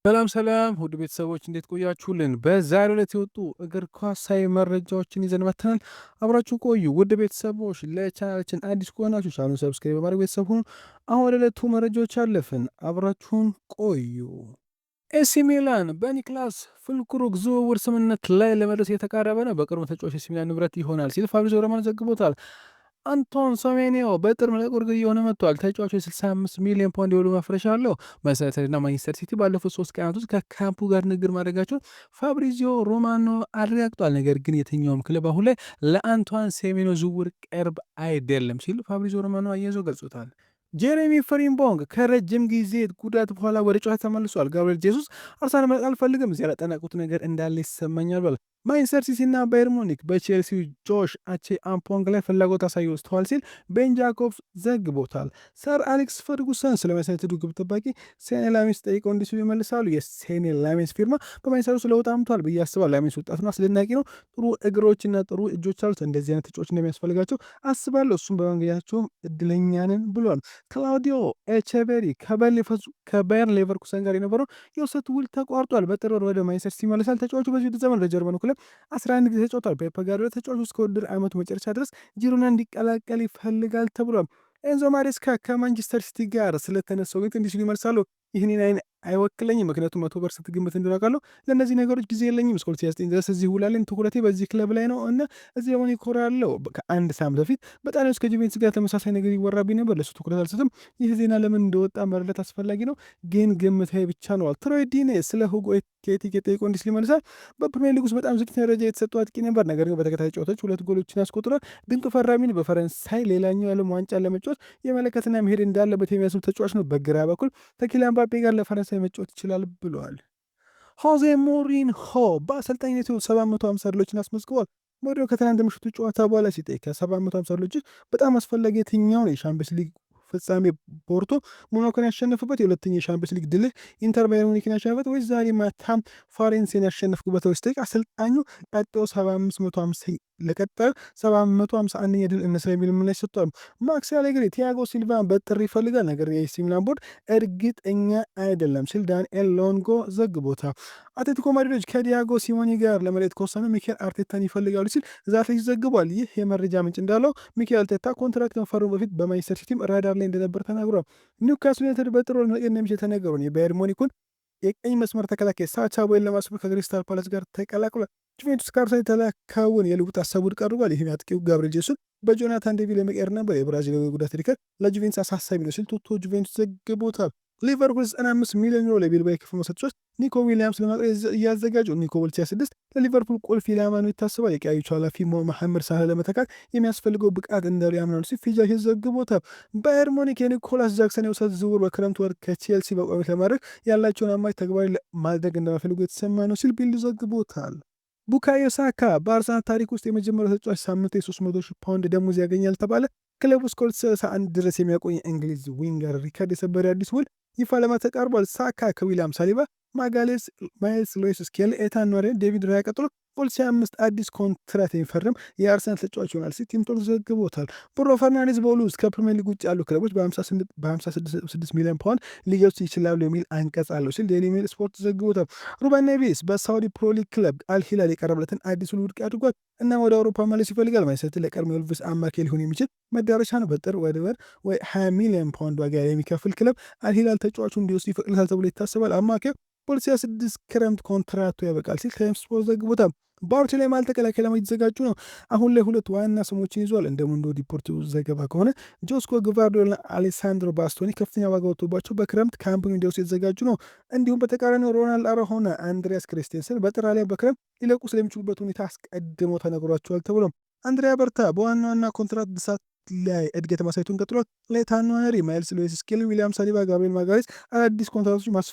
ሰላም ሰላም ውድ ቤተሰቦች፣ እንዴት ቆያችሁልን? በዛሬው ዕለት የወጡ እግር ኳሳዊ መረጃዎችን ይዘን መጥተናል። አብራችሁ ቆዩ። ውድ ቤተሰቦች፣ ለቻናላችን አዲስ ከሆናችሁ ቻናሉን subscribe በማድረግ ቤተሰብ ሁኑ። አሁን ወደ ዕለቱ መረጃዎች አለፍን። አብራችሁን ቆዩ። ኤሲ ሚላን በኒክላስ ፉልክሩግ ዝውውር ስምምነት ላይ ለመድረስ የተቃረበ ነው። በቅርቡ ተጫዋች ኤሲ ሚላን ንብረት ይሆናል ሲል ፋብሪዚዮ ሮማኖ ዘግቦታል። አንቶን ሴሜንዮ በጥር መልቀቅ እየሆነ መጥቷል። ተጫዋቹ የ65 ሚሊዮን ፓውንድ የውል ማፍረሻ አለው። ማንቸስተር ማንቸስተር ሲቲ ባለፉት 3 ቀናት ውስጥ ከካምፑ ጋር ንግግር ማድረጋቸውን ፋብሪዚዮ ሮማኖ አረጋግጧል። ነገር ግን የትኛውም ክለብ አሁን ላይ ለአንቷን ሴሜንዮ ዝውውር ቅርብ አይደለም ሲል ፋብሪዚዮ ሮማኖ አያይዞ ገልጾታል። ጄሬሚ ፍሪምፖንግ ከረጅም ጊዜ ጉዳት በኋላ ወደ ጨዋታ ተመልሷል። ጋብሪኤል ጄሱስ አርሰናል መልቀቅ አልፈልግም፣ እዚያ ያላጠናቀቁት ነገር እንዳለ ይሰማኛል ብሏል። ማንቸስተር ሲቲ እና ባየር ሙኒክ በቼልሲ ጆሽ አቼ አምፖንግ ላይ ፍላጎት አሳይተዋል ሲል ቤን ጃኮብስ ዘግቦታል። ሰር አሌክስ ፈርጉሰን ስለ ማንቸስተር ዩናይትዱ ግብ ጠባቂ ሴኔ ላሜንስ ጠይቀው እንዲህ ሲሉ ይመልሳሉ። የሴኔ ላሜንስ ፊርማ በማንቸስተር ውስጥ ለውጥ አምጥቷል ብዬ አስባለሁ። ላሜንስ ወጣትና አስደናቂ ነው። ጥሩ እግሮችና ጥሩ እጆች አሉት። እንደዚህ አይነት ተጫዋች እንደሚያስፈልጋቸው አስባለሁ። እሱም በማግኘታቸውም እድለኛ ነን ብሏል። ክላውዲዮ ኤቼቬሪ ከባየር ሌቨርኩሰን ጋር የነበረው የውሰት ውል ተቋርጧል። በጥር ወር ወደ ማንቸስተር ሲቲ ይመለሳል። ተጫዋቹ በዚህ ዘመን ለጀርመኑ ክለብ 11 ጊዜ ተጫውቷል። ፔፕ ጋርዲዮላ ተጫዋቹ እስከ ውድድር ዓመቱ መጨረሻ ድረስ ጂሮና እንዲቀላቀል ይፈልጋል ተብሏል። ኤንዞ ማሬስካ ከማንቸስተር ሲቲ ጋር ስለተነሳው ግን እንዲህ ሲሉ ይመልሳሉ። ይህንን አይን አይወክለኝም፣ ምክንያቱም 100% ግምት እንደሆነ አውቃለሁ። ለእነዚህ ነገሮች ጊዜ የለኝም። እስከ 2029 ድረስ እዚህ ውላለኝ። ትኩረቴ በዚህ ክለብ ላይ ነው እና እዚህ በመሆኔ እኮራለሁ። ከአንድ ሳምንት በፊት በጣሊያን ውስጥ ከጁቬንቱስ ጋር ተመሳሳይ ነገር ይወራብኝ ነበር። ለሱ ትኩረት አልሰጥም። ይህ ዜና ለምን እንደወጣ መረዳት አስፈላጊ ነው፣ ግን ግምታዊ ብቻ ነው። ትሮይ ዲኔ ስለ ሁጎ ኤኪቲኬ ጠይቆ እንዲህ ሲል ይመልሳል። በፕሪሚየር ሊግ ውስጥ በጣም ዝቅተኛ ደረጃ የተሰጠው አጥቂ ነበር፣ ነገር ግን በተከታታይ ጨዋታዎች ሁለት ጎሎችን አስቆጥሯል። ድንቅ ፈራሚ ነው። በፈረንሳይ ሌላኛው የዓለም ዋንጫ ለመጫወት የመለከትና መሄድ እንዳለበት የሚያስብ ተጫዋች ነው። በግራ በኩል ከኪሊያን ምባፔ ጋር ለፈረንሳይ መጫወት ይችላል ብለዋል። ሆዜ ሞሪንሆ በአሰልጣኝነቱ 750 ድሎችን አስመዝግቧል። ሞሪንሆ ከትናንት ምሽቱ ጨዋታ በኋላ ሲጠይቅ ከ750 ድሎች በጣም አስፈላጊ የትኛው ነው? የሻምፒዮንስ ሊግ ፍጻሜ ቦርቶ ሞናኮን ያሸነፉበት፣ የሁለተኛ የሻምፒዮንስ ሊግ ድል ኢንተር ባየር ሙኒክን ያሸነፉበት ወይስ ዛሬ ማታም ፋሬንሴን ያሸነፍኩበት ወይስ? አሰልጣኙ ቀጣዩ 750 ለቀጣዩ 751ኛ ድል እንስራ የሚል ምላሽ ሰጥቷል። ማክስ አሌግሪ ቲያጎ ሲልቫን በጥር ይፈልጋል፣ ነገር ግን የኤሲ ሚላን ቦርድ እርግጠኛ አይደለም ሲል ዳንኤል ሎንጎ ዘግቦታል። አትሌቲኮ ማድሪዶች ከዲያጎ ሲሞኒ ጋር ለመለየት ከወሰኑ ሚኬል አርቴታን ይፈልጋሉ ሲል ዘ አትሌቲክ ዘግቧል። ይህ የመረጃ ምንጭ እንዳለው ሚኬል አርቴታ ኮንትራክት ከመፈረሙ በፊት በማንቸስተር ሲቲም ራዳር ላይ እንደነበር ተናግሯል። ኒውካስል ዩናይትድ በጥር ወር መልቀቅ እንደሚችል የተነገረውን የባየር ሙኒኩን የቀኝ መስመር ተከላካይ ሳቻ ቦይን ለማስፈረም ከክሪስታል ፓላስ ጋር ተቀላቅሏል። ጁቬንቱስ ከአርሰናል የተላከውን የልውውጥ ሀሳብ ውድቅ አድርጓል። ይህም አጥቂው ጋብሪኤል ጄሱስን በጆናታን ዴቪድ ለመቀየር ነበር። የብራዚል ጉዳት ሪከርድ ለጁቬንቱስ አሳሳቢ ነው ሲል ቱቶ ጁቬንቱስ ዘግቦታል። ሊቨርፑል 95 ሚሊዮን ዩሮ ለቢልባኦ የክፍል ተጫዋች ኒኮ ዊሊያምስ ለማቅረብ እያዘጋጁ። ኒኮ 2026 ለሊቨርፑል ቁልፍ ኢላማ ነው ይታሰባል። የቀያዮቹ ኃላፊ መሐመድ ሳላህ ለመተካት የሚያስፈልገው ብቃት እንዳለው ያምናሉ ሲል ፊቻሄስ ዘግቦታል። ባየር ሙኒክ የኒኮላስ ጃክሰን የውሰት ዝውውር በክረምት ወር ከቼልሲ በቋሚነት ለማድረግ ያላቸውን አማራጭ ተግባራዊ ማድረግ እንደማይፈልጉ የተሰማ ነው ሲል ቢልድ ዘግቦታል። ቡካዮ ሳካ በአርሰናል ታሪክ ውስጥ የመጀመሪያው ተጫዋች ሳምንት የ300 ሺህ ፓውንድ ደሞዝ ያገኛል ተባለ። ክለቡ እስከ 2031 ድረስ የሚያቆይ እንግሊዝ winger ሪከርድ የሰበረ አዲስ ውል ይፋ ለማድረግ ተቃርቧል። ሳካ ከዊሊያም ሳሊባ፣ ማጋሌስ፣ ማይልስ ሉዊስ ስኬሊ፣ ኤታን ንዋኔሪ፣ ዴቪድ ራያ ቀጥሎ 2025 አዲስ ኮንትራት የሚፈርም የአርሰናል ተጫዋች ይሆናል ሲል ቲም ቶክ ዘግቦታል። ብሩኖ ፈርናንዴዝ በውሉ እስከ ፕሪሚየር ሊግ ውጭ ያሉ ክለቦች በ56 ሚሊዮን ፓውንድ ሊገዙት ይችላሉ የሚል አንቀጽ አለው ሲል ዴይሊ ሜል ስፖርት ዘግቦታል። ሩበን ኔቬስ በሳውዲ ፕሮ ሊግ ክለብ አልሂላል የቀረበለትን አዲስ ውል ውድቅ አድርጓል እና ወደ አውሮፓ መለስ ይፈልጋል። ማንቸስተር ለቀድሞ የወልቭስ አማካይ ሊሆን የሚችል መዳረሻ ነው። በጥር ወደ ወር ወይ 20 ሚሊዮን ፓውንድ ዋጋ የሚከፍል ክለብ አልሂላል ተጫዋቹ እንዲወስድ ይፈቅድለታል ተብሎ ይታሰባል። አማካዩ በ2026 ክረምት ኮንትራቱ ያበቃል ሲል ታይምስ ስፖርት ዘግቦታል። ባርሴሎና የመሃል ተከላካይ ለማግኘት የተዘጋጁ ነው። አሁን ላይ ሁለት ዋና ስሞችን ይዟል። እንደ ሙንዶ ዲፖርቲቮ ዘገባ ከሆነ ጆስኮ ግቫርዲዮልና አሌሳንድሮ ባስቶኒ ከፍተኛ ዋጋ ወጥቶባቸው በክረምት ካምፕ ኑ እንዲወስዱ የተዘጋጁ ነው። እንዲሁም በተቃራኒው ሮናልድ አራሆና አንድሪያስ ክሪስቴንሰን በጥር ላይ በክረምት ሊለቁ ስለሚችሉበት ሁኔታ አስቀድሞ ተነግሯቸዋል ተብሎ። አንድሪያ በርታ በዋና ዋና ኮንትራት እድሳት ላይ እድገት ማሳየቱን ቀጥሏል። ኤታን ንዋኔሪ፣ ማይልስ ሉዊስ ስኬሊ፣ ዊሊያም ሳሊባ፣ ጋብሪኤል ማጋሌስ አዳዲስ ኮንትራቶች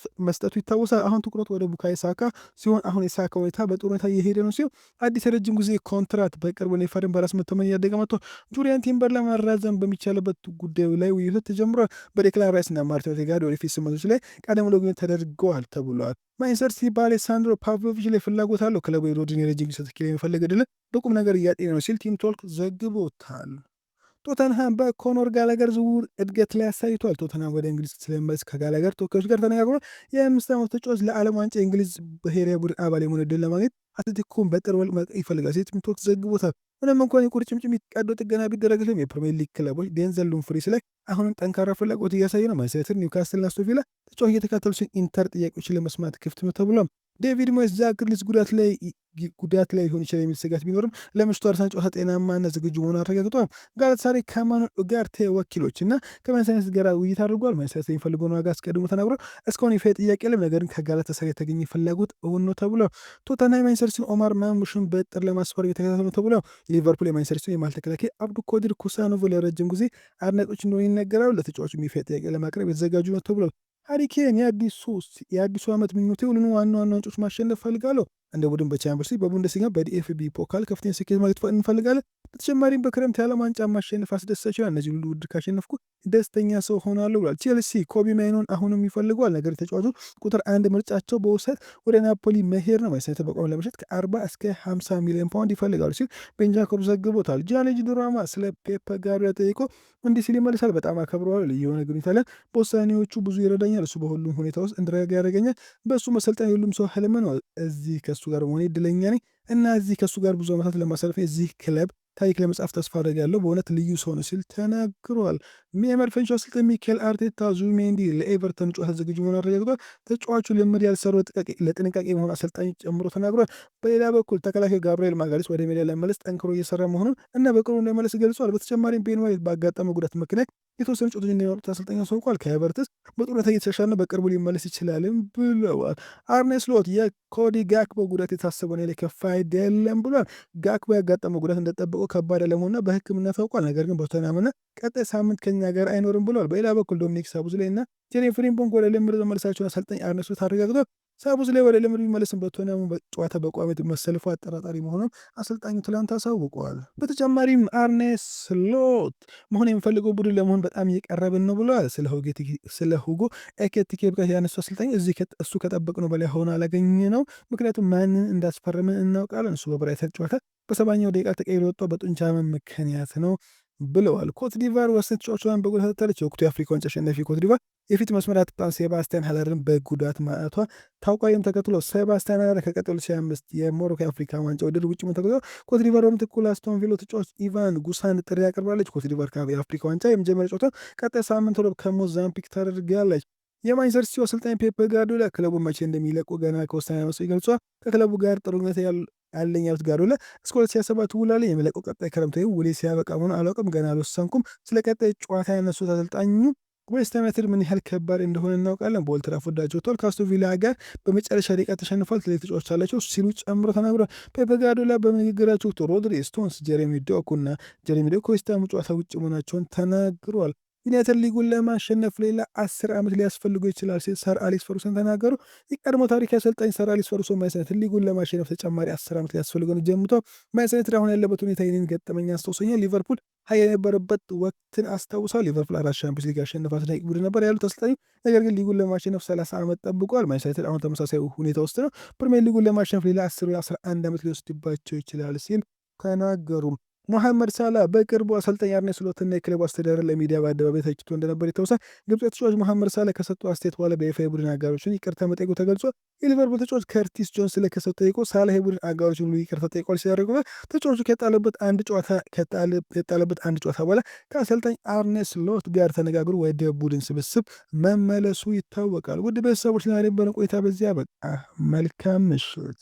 መስጠቱ ይታወሳል። አሁን ትኩረት ወደ ቡካዮ ሳካ ሲሆን አሁን የሳካ ሁኔታ በጥሩ ሁኔታ እየሄደ ነው ሲሆን አዲስ የረጅም ጊዜ ኮንትራት በቅርቡ ሊፈርም በራስ መተማመን እያደገ መጥቷል። ጁሪያን ቲምበር ለማራዘም በሚቻልበት ጉዳዩ ላይ ውይይቶች ተጀምሯል። በዴክላን ራይስ እና ማርቲን ኦዴጋርድ ወደፊት ስምምነቶች ላይ ቀደም ብሎ ግንኙነት ተደርገዋል ተብሏል። ማንቸስተር ሲቲ በአሌሳንድሮ ፓቭሎቪች ላይ ፍላጎት አለው። ክለቡ የሮድሪን የረጅም ጊዜ ተተኪ የሚፈልግ ዕድልን በቁም ነገር እያጤነ ነው ሲል ቲም ቶልክ ዘግቦታል። ቶተንሃም በኮኖር ጋላገር ዝውውር እድገት ላይ አሳይቷል። ቶተንሃም ወደ እንግሊዝ ስለመለስ ከጋላገር ተወካዮች ጋር ተነጋግሯል። የ5 ዓመቱ ተጫዋች ለዓለም ዋንጫ የእንግሊዝ ብሔራዊ ቡድን አባል የመሆን ዕድል ለማግኘት አትሌቲኮን በጥር ወር መልቀቅ ይፈልጋል ሲል ቲምቶክ ዘግቦታል። ምንም እንኳን የቁርጭምጭሚት ቀዶ ጥገና ቢደረግለትም የፕሪሚየር ሊግ ክለቦች ዴንዘል ዱምፍሪስ ላይ አሁንም ጠንካራ ፍላጎት እያሳየ ነው። ማንቸስተር፣ ኒውካስትል እና አስቶን ቪላ ተጫዋች እየተከታተሉ ሲሆን ኢንተር ጥያቄዎችን ለመስማት ክፍት ነው ተብሏል። ዴቪድ ሞይስ ጃክ ግሪሊሽ ጉዳት ላይ ሊሆን ይችላል የሚል ስጋት ቢኖርም ለምሽቱ አርሰናል ጨዋታ ጤናማና ዝግጁ መሆኑን አረጋግጧል። ጋላታሳራይ ከማኑኤል ኡጋርቴ ወኪሎች እና ከማንቸስተር ዩናይትድ ጋር ውይይት አድርጓል። ማንቸስተር ዩናይትድ የሚፈልገውን ዋጋ አስቀድሞ ተናግሯል። እስካሁን ይፋ ጥያቄ የለም፣ ነገር ግን ከጋላታሳራይ የተገኘ ፍላጎት እውን ነው ተብሏል። ቶተንሃም የማንቸስተር ሲቲን ኦማር ማርሙሽን በጥር ለማስፈረም እየተከታተሉ ነው ተብሏል። ሊቨርፑል የማንቸስተር ሲቲን የመሃል ተከላካይ አብዱኮዲር ኩሳኖቭ ለረጅም ጊዜ አድናቂዎች እንደሆነ ይነገራሉ። ለተጫዋቹ ይፋ ጥያቄ ለማቅረብ የተዘጋጁ ነው ተብሏል። ሃሪ ኬን የአዲሱ ዓመት ምኞቴ ሁሉንም ዋና ዋና ዋንጫዎች ማሸነፍ እፈልጋለሁ። እንደ ቡድን በቻምፒየንስ ሊግ፣ በቡንደስሊጋ፣ በዲኤፍቢ ፖካል ከፍተኛ ስኬት ማግኘት እንፈልጋለን። በተጨማሪም በክረምት የዓለም ዋንጫ ማሸነፍ አስደሳች ይሆናል። እነዚህ ሁሉ ውድድር ካሸነፍኩ ደስተኛ ሰው ሆናለሁ ብሏል። ቼልሲ ኮቢ ማይኖን አሁንም ይፈልገዋል። ነገር ተጫዋቹ ቁጥር አንድ ምርጫቸው በውሰት ወደ ናፖሊ መሄድ ነው። ማንቸስተር በቋሚ ለመሸጥ ከ40 እስከ 50 ሚሊዮን ፓውንድ ይፈልጋሉ ሲል ቤን ጃኮብ ዘግቦታል። ጂያንሉጂ ዶናሩማ ስለ ፔፕ ጋርዲዮላ ጠይቆ እንዲህ ሲል ይመልሳል። በጣም አከብረዋለሁ። ልዩ የሆነ ግንኙነት አለን። በውሳኔዎቹ ብዙ ይረዳኛል። እሱ በሁሉም ሁኔታ ውስጥ እንድረጋጋ ያደርገኛል። በእሱ መሰልጠን የሁሉም ሰው ህልም ነው። እዚህ ከእሱ ጋር መሆኔ እድለኛ ነኝ እና እዚህ ከእሱ ጋር ብዙ ዓመታት ለማሳለፍ የዚህ ክለብ ታሪክ ለመጻፍ ተስፋ አደርጋለሁ። በእውነት ልዩ ሰው ነው ሲል ተናግሯል። የመድፈኞቹ አሰልጣኝ ሚኬል አርቴታ ዙቢሜንዲ ለኤቨርተን ጨዋታ ዝግጁ መሆኑን አረጋግጧል። ተጫዋቹ ልምድ ያልሰሩ ለጥንቃቄ መሆኑ አሰልጣኝ ጨምሮ ተናግሯል። በሌላ በኩል ተከላካዩ ጋብርኤል ማጋሌስ ወደ ሜዳ ለመመለስ ጠንክሮ እየሰራ መሆኑን እና በቅርቡ እንደሚመለስ ገልጿል። በተጨማሪም ቤን ዋይት ባጋጠመው ጉዳት ምክንያት የተወሰኑ ጨዋታዎች እንደሚያመልጡት አሰልጣኝ አሳውቋል። ካይ ሃቨርትዝ በጥሩ ሁኔታ እየተሻሻለ ነው፣ በቅርቡ ሊመለስ ይችላልም ብለዋል። አርኔ ስሎት የኮዲ ጋክቦ ጉዳት የታሰበውን ያህል የከፋ አይደለም ብሏል። ጋክቦ ያጋጠመው ጉዳት እንደጠበቀው ከባድ አለመሆኑና በሕክምና ታውቋል። ነገር ግን በቶተንሃምና ቀጣይ ሳምንት ከኛ ጋር አይኖርም ብለዋል። በሌላ በኩል ዶሚኒክ ሶቦዝላይ እና ጀሬሚ ፍሪምፖንግ ወደ ልምምድ መመለሳቸውን አሰልጣኝ አርኔ ስሎት አረጋግጧል። ሶቦዝላይ ወደ ልምምድ ቢመለስም በቶተንሃሙ ጨዋታ በቋሚነት መሰለፉ አጠራጣሪ መሆኑን አሰልጣኙ ትላንት አሳውቀዋል። በተጨማሪም አርኔ ስሎት መሆን የሚፈልገው ቡድን ለመሆን በጣም እየቀረብን ነው ብለዋል። ስለ ሁጎ ኤኬቲኬ ብቃት ያነሱ አሰልጣኝ እዚህ እሱ ከጠበቅነው በላይ ሆኖ አላገኘነው፣ ምክንያቱም ማንን እንዳስፈረምን እናውቃለን። እሱ በብራይተን ጨዋታ በ70ኛው ደቂቃ ተቀይሮ የወጣው በጡንቻ ህመም ምክንያት ነው ብለዋል። ኮትዲቫር ወሳኝ ተጫዋቿን በጉዳት አጥታለች። የወቅቱ የአፍሪካ ዋንጫ አሸናፊ ኮትዲቫር የፊት መስመር አጥቂዋን ሴባስቲያን ሀለርን በጉዳት ማጣቷ ታውቋል። ይህም ተከትሎ ሴባስቲያን ሀለር ከቀጣዩ 2025 የሞሮኮ የአፍሪካ ዋንጫ ውድድር ውጭ መሆኑን ተከትሎ ኮትዲቫር በምትኩ ለአስቶን ቪላ ተጫዋች ኢቫን ጉሳን ጥሪ አቅርባለች። ኮትዲቫር የአፍሪካ ዋንጫ የመጀመሪያ ጨዋታ ቀጣይ ሳምንት ረቡዕ ከሞዛምቢክ ታደርጋለች። የማንቸስተር ሲቲ አሰልጣኝ ፔፕ ጋርዲዮላ ክለቡ መቼ እንደሚለቁ ገና ከውሳኔ አለመድረሱን ገልጿል። ከክለቡ ጋር ጥሩ ግንኙነት አለኝ ያሉት ጋርዲዮላ እስከ 2027 ውል አለኝ፣ የምለቀው ቀጣይ ክረምት ወይም ውሌ ሲያበቃ መሆኑን አላውቅም፣ ገና አልወሰንኩም። ስለ ቀጣይ ጨዋታ ያነሱት አሰልጣኙ ዌስትሃም ዩናይትድ ምን ያህል ከባድ እንደሆነ እናውቃለን። በኦልድ ትራፎርድ አጫውተዋል። ከአስቶን ቪላ ጋር በመጨረሻ ደቂቃ ተሸንፏል። ትልቅ ተጫዋቾች አላቸው ሲሉ ጨምሮ ተናግሯል። ፔፕ ጋርዲዮላ በንግግራቸው ወቅት ሮድሪ፣ ስቶንስ፣ ጀሬሚ ዶኩ እና ጀሬሚ ዶኩ ከዌስትሃሙ ጨዋታ ውጭ መሆናቸውን ተናግሯል። ዩናይትድ ሊጉን ለማሸነፍ ሌላ 10 ዓመት ሊያስፈልገው ይችላል ሲል ሰር አሌክስ ፈርጉሰን ተናገሩ። የቀድሞ ታሪክ አሰልጣኝ ሰር አሌክስ ፈርጉሰን ማንቸስተር ዩናይትድ ሊጉን ለማሸነፍ ተጨማሪ 10 ዓመት ሊያስፈልገው ነው ጀምተው። ማንቸስተር ዩናይትድ አሁን ያለበት ሁኔታ የኔን ገጠመኝ አስታውሶኛል። ሊቨርፑል ሀያ የነበረበት ወቅትን አስታውሳል። ሊቨርፑል አራት ሻምፒዮንስ ሊግ ያሸነፈ አስደናቂ ቡድን ነበር ያሉት አሰልጣኙ፣ ነገር ግን ሊጉን ለማሸነፍ 30 ዓመት ጠብቋል። ማንቸስተር ዩናይትድ አሁን ተመሳሳይ ሁኔታ ውስጥ ነው። ፕሪሚየር ሊጉን ለማሸነፍ ሌላ 10 ወይ 11 ዓመት ሊወስድባቸው ይችላል ሲል ተናገሩ። ሞሐመድ ሳላ በቅርቡ አሰልጣኝ አርኔ ስሎትና የክለቡ አስተዳደር ለሚዲያ በአደባባይ ተችቶ እንደነበር ይታወሳል። ግብፃዊ ተጫዋች መሐመድ ሳላ ከሰጠው አስተያየት በኋላ በይፋ የቡድን አጋሮችን ይቅርታ መጠየቁ ተገልጿል። የሊቨርፑል ተጫዋች ከርቲስ ጆንስ ስለከሰው ጠይቆ ሳላ የቡድን አጋሮችን ሁሉ ይቅርታ ጠይቋል ሲያደርጉ ተጫዋቹ ከጣለበት አንድ ጨዋታ በኋላ ከአሰልጣኝ አርኔ ስሎት ጋር ተነጋግሮ ወደ ቡድን ስብስብ መመለሱ ይታወቃል። ውድ ቤተሰቦች ለነበረን ቆይታ በዚያ በቃ። መልካም ምሽት።